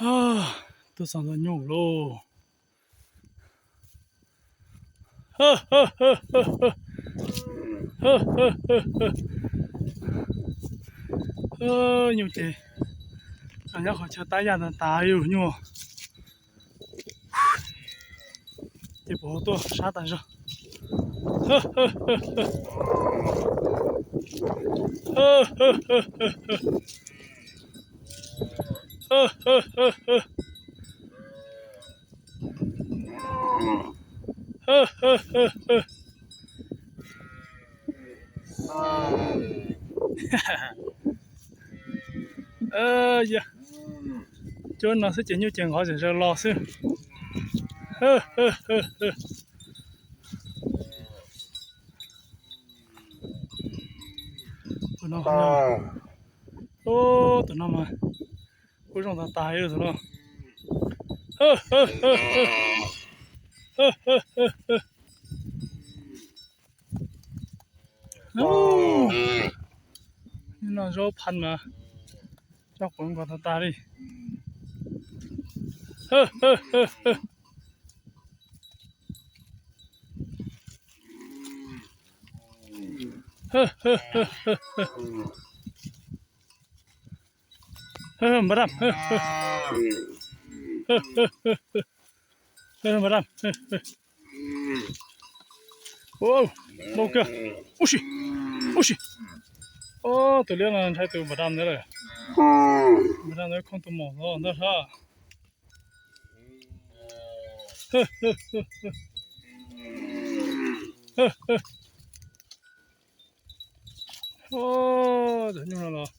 Tuaj txog ntawm nyuj lauj. Nyuj ces nyob qhov chaw tab yaj tas tas li nyuj. Ces puas tuaj sab tas zog. Yog cuab no xwb ces nyuj ces nqov zem zaws los xwb. Tus no, tus no mas kuj zoo tas tas li tus no. No zaub pha mas tso quav nkaus tas tas li. Npawg Dam, npawg Dam, ua, npau kawg, ub si, ub si. Tus liab no ntshai tus npawg Dam ntawd lawm. Npawg Dam ntawd khooj tus maum no ntag sab. Cov nyuj no los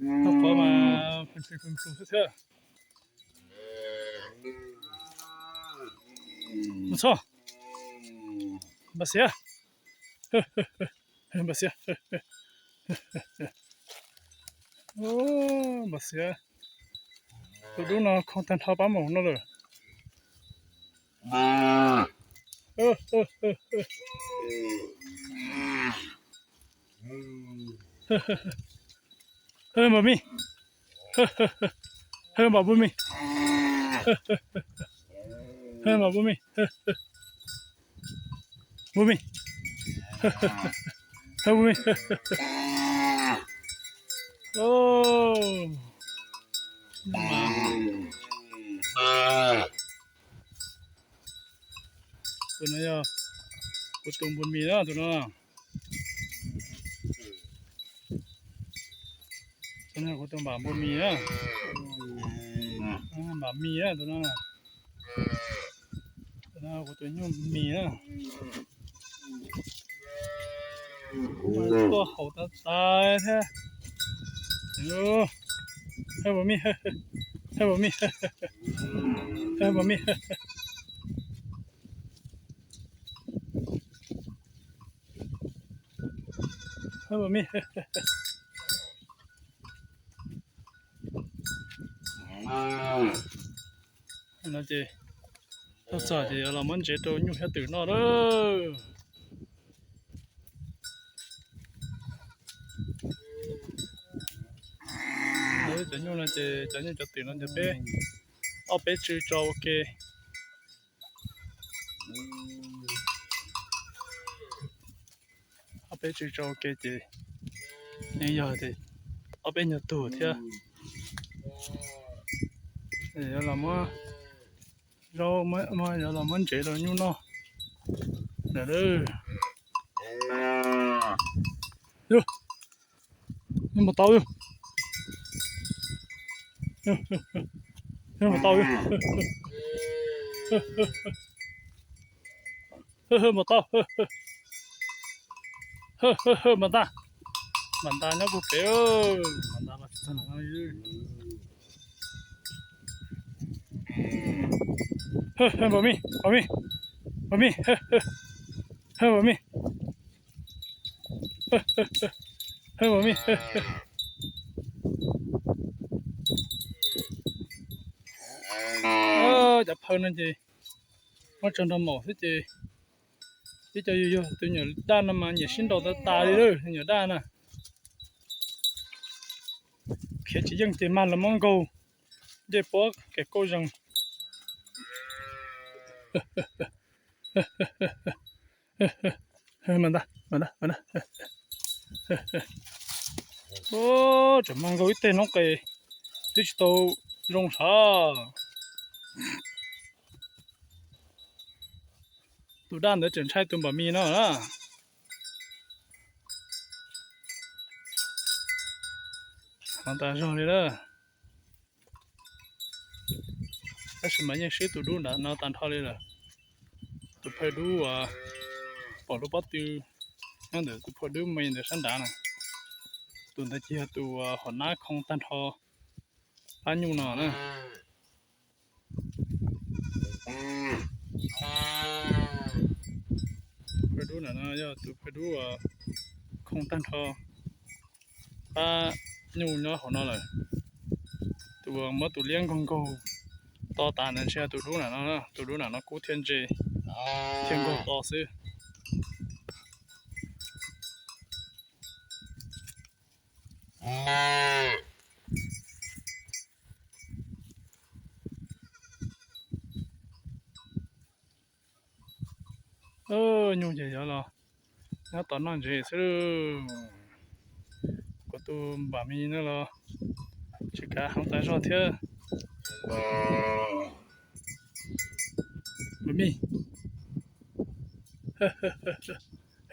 noj qhov mas pheej pheej xwb thiab. Mus txog, npaj xiav, npaj xiav, npaj xiav. Tus dub no khooj tag nrho pab maum no lawm. Npawg Mim, npawg Mim, npawg Mim, npawg Mim, npawg Mim, tus no yog kuv tus npawg Mim na, tus no. Tus no kuv tus npawg Mim na, npawg Mim na tus no. Tus no kuv tus nyuj Mim na. Tuaj haum tas tas thiab. Npawg Mim, npawg Mim, npawg Mim, npawg Mim. No ces tuaj txog ces yuav los muab ntsev rau nyuj thiab twm noj lawm. Cov nyuj no ces cov nyuj cov twm no ces peb ob peb tsw tso ua ke. Ob peb tsw tso ua ke ces yeej yog tias ob peb nyuag tug thiab. Yuav los muab zaub, yuav los muab ntsev rau nyuj noj lawm. Yog, npau taus, npau taus, npau taus, npau ntas, npau ntas nyob puag pem, npau ntas los tsis txog no. Npau Mim, npau Mim, npau Mim, npau Mim, npau Mim. Cov phawj no ces muab tso nrog maum xwb ces ib co yug yug tus nyuam daj no mas nyiam sib nraus tas tas li lawm, nyuam daj na. Khiav tsis yeej ces mag los muab nkaug, Ncej pob kev kauj zeeg. Mas ntag, mas ntag, mas ntag. Tseem mag nkaus ib teg noob qes twb tsis tau zoo sav. Tus daj ntawd tseem ntshai tus npam mis no na. Hov tas zog li na. Tab sis mas yeej swb tus dub nram no tag nrho li lawm. Tus phawj dub uas pom lub pob tw nyob ntawm tus phawj dub me ntawd sab nrad na. Tus ntawd ces yog tus uas hom nab khoo tag nrho pab nyuj no na. Phawj dub nram no yog tus phawj dub uas khoo tag nrho pab nyuj nyob hauv no lawm. Tus uas muab tus liab nkaug nkaug to tas ntawd ntshe tus dub nram no, tus dub nram no kub thiab ntse thiab nkaug to xwb. Nyuj ces yuav los nyob tom noj ntsev xwb. Kuv tus npam mis no los tsis kav hoob tas zog thiab. Npam mis,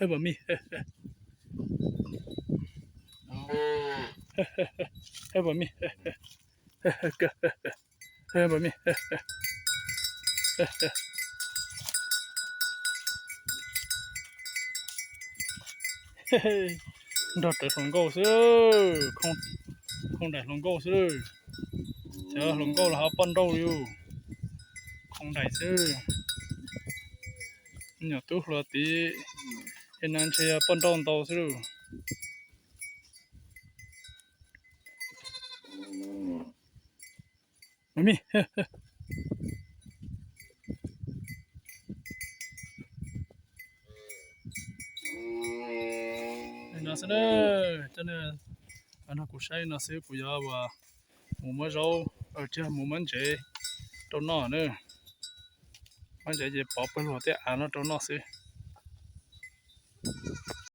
npam mis, npam mis, npam mis. Nrog rawv hluas nkauj xwb, khoo nraim hluas nkauj xwb. Cov hluas nkauj los ho poj nrauj li, khoo nraim xwb. Nyuam tub hluas tid, es no ntshe yog poj nrauj ntau xwb lauj. No xwb, coj nej nrog kuv saib no xwb, kuv yuav mus muab zaub, tsis yog mus muab ntsev rau noj na. Muab ntsev ces pov pawg luag tej av no rau noj xwb.